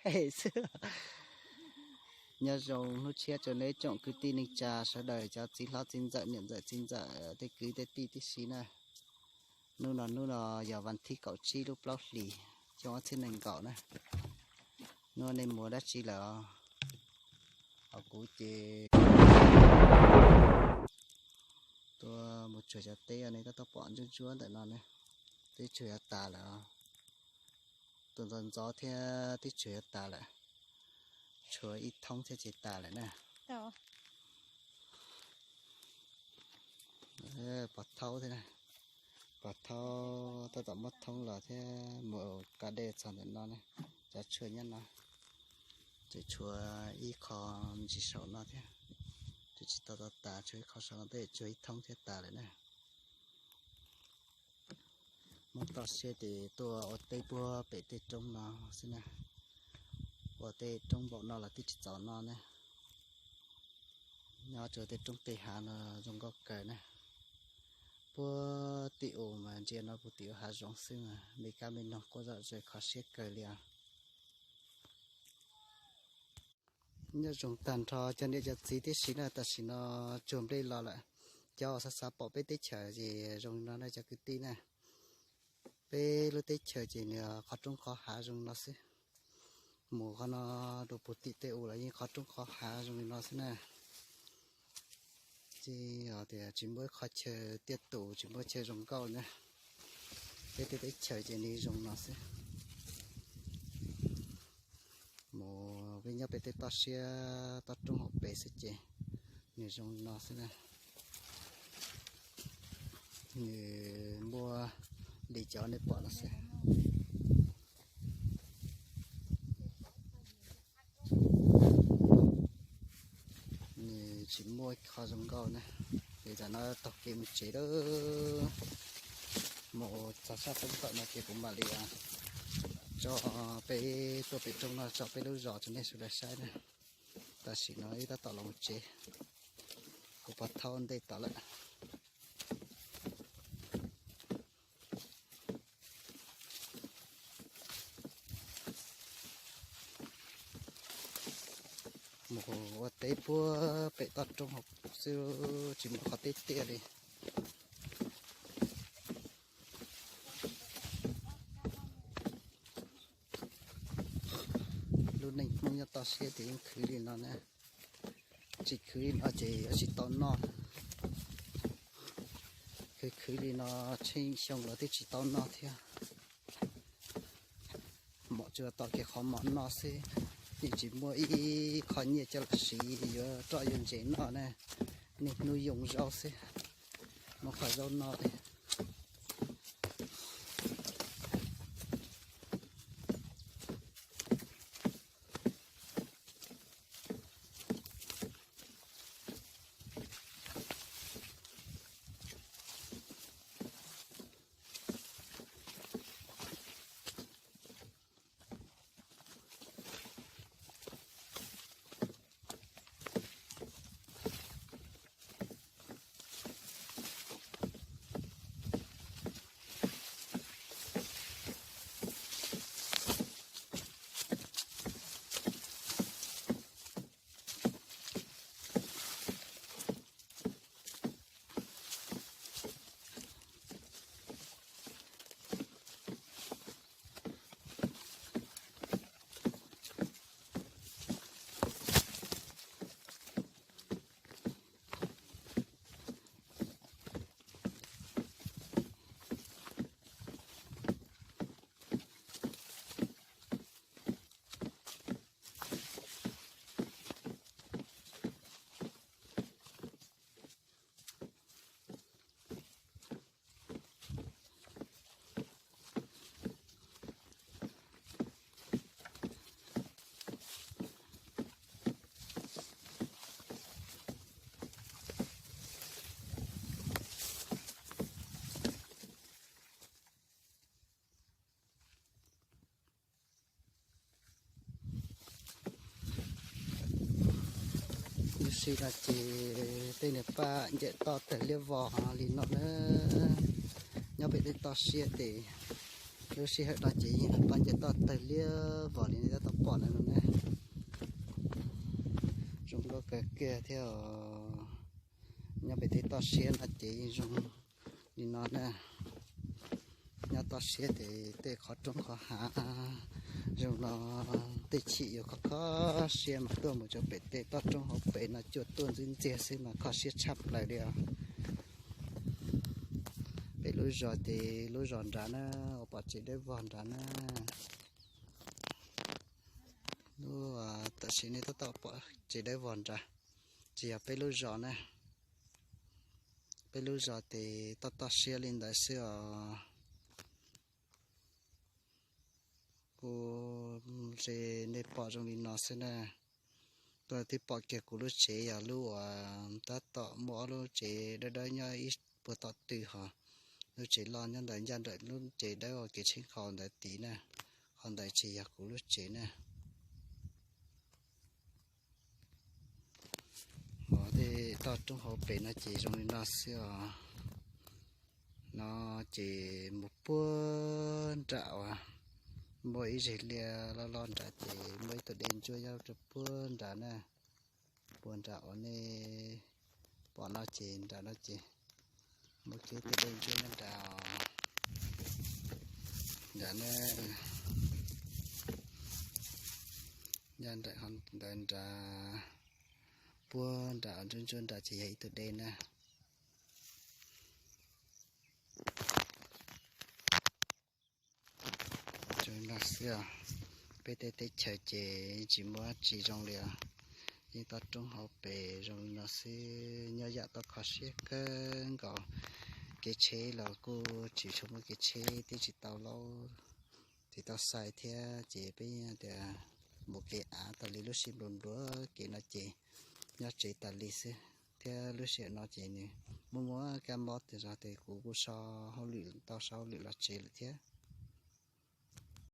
es xwb. Nyob zoo hnub tshiab rau neb tsoom kwv tij neej tsa sawv daws, cov txiv hlob txiv ntxawm niam ntxawm txiv ntxawm tej kwv tej tij tib si na. Hnub no hnub no yog vas thib kaum tsib lub plaub hlis xyoo ob txhiab nees nkaum na. Hnub no nej mus dab tsi lawm os? Kuv ces tuaj mus tsuag cov teb ne, tab tom pom ntsuab ntsuab ntawm no ne. Teb tshuav yuav tas lawm os. Tuaj ntxov ntxov thiab, teb tshuav yuav tas lawm. Tshuav ib thoob thiab ces tas lawm na. Pov thaub thiab, pov thaub tab tom muab thoob los thiab mus ka dej txog ntawm no ne. Cov tshuaj nyob no, ces tshuav ib qho ntsis saum no thiab, ces tsis tau tau tas, tshuav ib qho saum no, tej tshuav ib thoob thiab tas lawm na. Muab toj siab ces tuaj ua teb puag pem tej roob no xwb na. Ua tej roob npaum no los twb tsis txaus noj ne. Nyob rau tej roob tej hav no zoo nkauj kawg na. Puag tim u mas ntsia no puag tim u hav zoov xwb mas me kab me noog quaj zom zaws kho siab kawg li os. Nyob zoo tag nrho cov niam cov txiv tib si na, tam sim no tsuag nplej los lawm. Cov uas xav xav pom peb teb chaws ces zoo li no na cov kwv tij na. Peb lub teb chaws ces nws qhov roob qhov hav zoo li no xwb. Mus qhov no rau puag tim tej u los yeej qhov roob qhov hav zoo li no xwb na. Ces tias tsis muaj ib qho chaw tiaj tus, tsis muaj chaw zoo nkauj na. Peb tej teb chaws ces nws zoo no xwb. Mus peb nyob pem tej toj siab toj roob hauv pes xwb ces nws zoo li no xwb na. Nws muaj li cov nej pom no xwb. Nws tsis muaj qhov zoo nkauj na. Ces tam no taug kev mus tsev lawm, mus txog sab roob tom no ces kuv mam li tso peb tuaj pem roob no tso peb lub zos rau nej sawv daws saib na. Tam sim no wb tab tom los mus tsev, kuv pov thaub ntej tod lawm. Mus ua teb puag pem toj roob hauv xwb, tsis muaj qhov teb tiaj li. Lub neej Hmoob nyob toj siab ces yeej khwv li no na. Tsis khwv li no ces yuav tsis tau noj. Khwv khwv li no tsheej xyoo los twb tsis tau noj thiab. Mom tsuas tom kiag qhov mov noj xwb, yeej tsis muaj ib qho nyiaj coj los siv yuav roj yuav ntses noj na. Niaj hnub yoo zaub xwb, muab qhov zaub noj li. Lub sij no ces tej niag paj ncaim toj tawg liab vog li no na. Nyob pem tej toj siab ces lub sij hawm no ces yeej paj ncaim toj tawg liab vog li nej tab tom pom na no. kawg kiag thiab. Nyob pem tej toj siab no ces yeej zoo li no na. Nyob toj siab ces tej qhov roob qhov hav zoo no, tej chim yuav kho kho siab mas tuaj mus rau pem tej toj roob hauv pes no cuaj tuaj ntxwb ntxiag xwb mas kho siab tshaj plaws li os. Peb lub zos ces lub zos nrad na, uas pom tsev dawb vog nrad na. Lub, tam sim nej tab tom pom tsev dawb vog nrad, tsis yog peb lub zos na. Peb lub zos ces toj toj siab li ntawd xwb os. Kuv ze nej pom zoo li no xwb na. Tuaj twb pom kiag kuv lub tsev yog lub uas tab tom muaj ob lub tsev dawb dawb nyob ib puag tom tw hos. Lub tsev loj nyob ntawd ncaj nraim lub tsev dawb uas kev tsheb qhau ntawd tid na. Qhov ntawd tsis yog kuv lub tsev na. Hos tej toj roob hauv pes no ces zoo li no xwb os. No ces mus puag nram uas muaj ib zeg liaj loj loj nrad ces muaj ib tug dej ntsuab nyob rau puag nrad na. Puag nram uas nej pom no ces nram no ces muaj kiag ib tug dej ntsuab nyob nrad os. Nrad na, nyob nram ntawd nrad, puag nram ntsuab ntsuab nrad ces yog ib tug dej na. Zoo no xwb os. Peb tej teb chaws ces tsis muaj tsis zoo li os. Yeej toj roob hauv pes zoo li no xwb, nyob yam tau kho siab kawg nkaus. Kev tsheb los kuj tsis tshua muaj kev tsheb, twb tsis tau laub, tsis tau xais thiab ces peb tias mus kev av tas li, lub sij nplua nplua kev no ces nyob tsev tas li xwb. Thiab lub sij hawm no ces nws muaj muaj kab mob tas zog ces kuv kuj so hauj lwm, tau so hauj lwm los tsev lawm thiab.